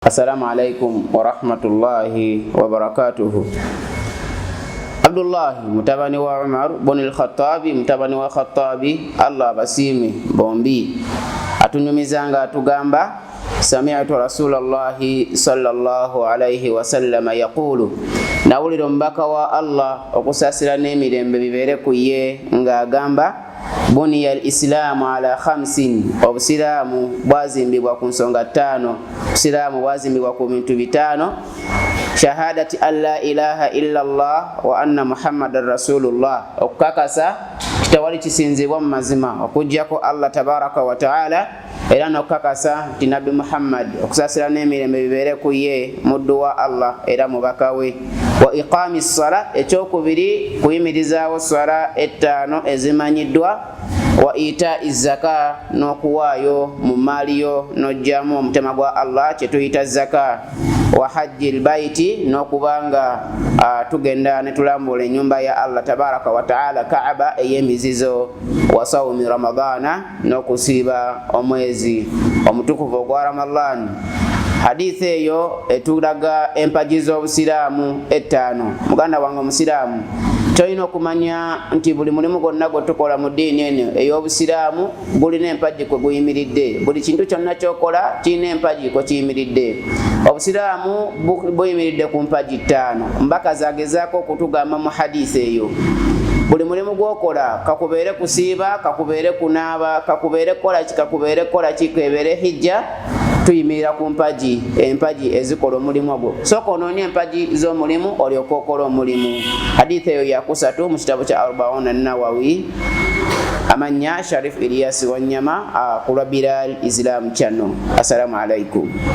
Assalamu alaikum warahmatullahi wabarakatuhu. Abdullahi mutabani wa Umar buni lkhatabi mutabani wa Khatabi, Allah abasiime bombi, atunyumiza nga atugamba sami'tu rasulallahi sallallahu alaihi wasallama yaqulu, nawulira omubaka wa Allah okusaasira n'emirembe bibeere ku ye ng'agamba Buniya al islaamu ala khamsin, obusiraamu bwazimbibwa ku nsonga ttaano. Obusiraamu bwazimbibwa ku bintu bitaano: shahadati an la ilaha illa llah wa anna muhammadan rasulullah, okukakasa tewali kisinzibwa mu mazima okuggyako Allah tabaraka wa taala, era n'okukakasa nti Nabbi Muhammad okusaasira n'emirembe bibeere ku ye muddu wa Allah era mubaka we. Wa iqaami ssala, ekyokubiri kuyimirizaawo ssala ettaano ezimanyiddwa. Wa itai zaka, n'okuwaayo mu mmaali yo n'oggyamu omutima gwa Allah kye tuyita zaka. Wa hajji lbaiti, n'okuba nga tugenda ne tulambuula ennyumba ya Allah tabaraka wa taala, Kaaba ey'emizizo. Wa saumi ramadana, n'okusiiba omwezi omutukuvu ogwa Ramadan. Hadithi eyo etulaga empagi z'obusiraamu ettaano. Muganda wange omusiraamu, kyolina okumanya nti buli mulimu gwonna gwe tukola mu ddiini eno ey'obusiraamu gulina empagi kwe guyimiridde. Buli kintu kyonna kyokola kirina empagi kwe kiyimiridde. Obusiraamu buyimiridde ku mpagi ttaano. Mbaka zagezaako okutugamba mu hadithi eyo, buli mulimu gwokola, kakubeere kusiiba, kakubeere kunaaba, kakubeere kukolaki, kakubeere kukolaki, kebeere hijja, tuyimirira ku mpagi, empagi ezikola omulimu ogwo. Sooka onoonye empagi z'omulimu olyoke okola omulimu. Hadithi eyo yakusatu mu kitabo kya Arbauna Nawawi. Amannya Sharif Iliyasi Wanyama, kulwa Bilal Islam Channel. Assalamu alaikum.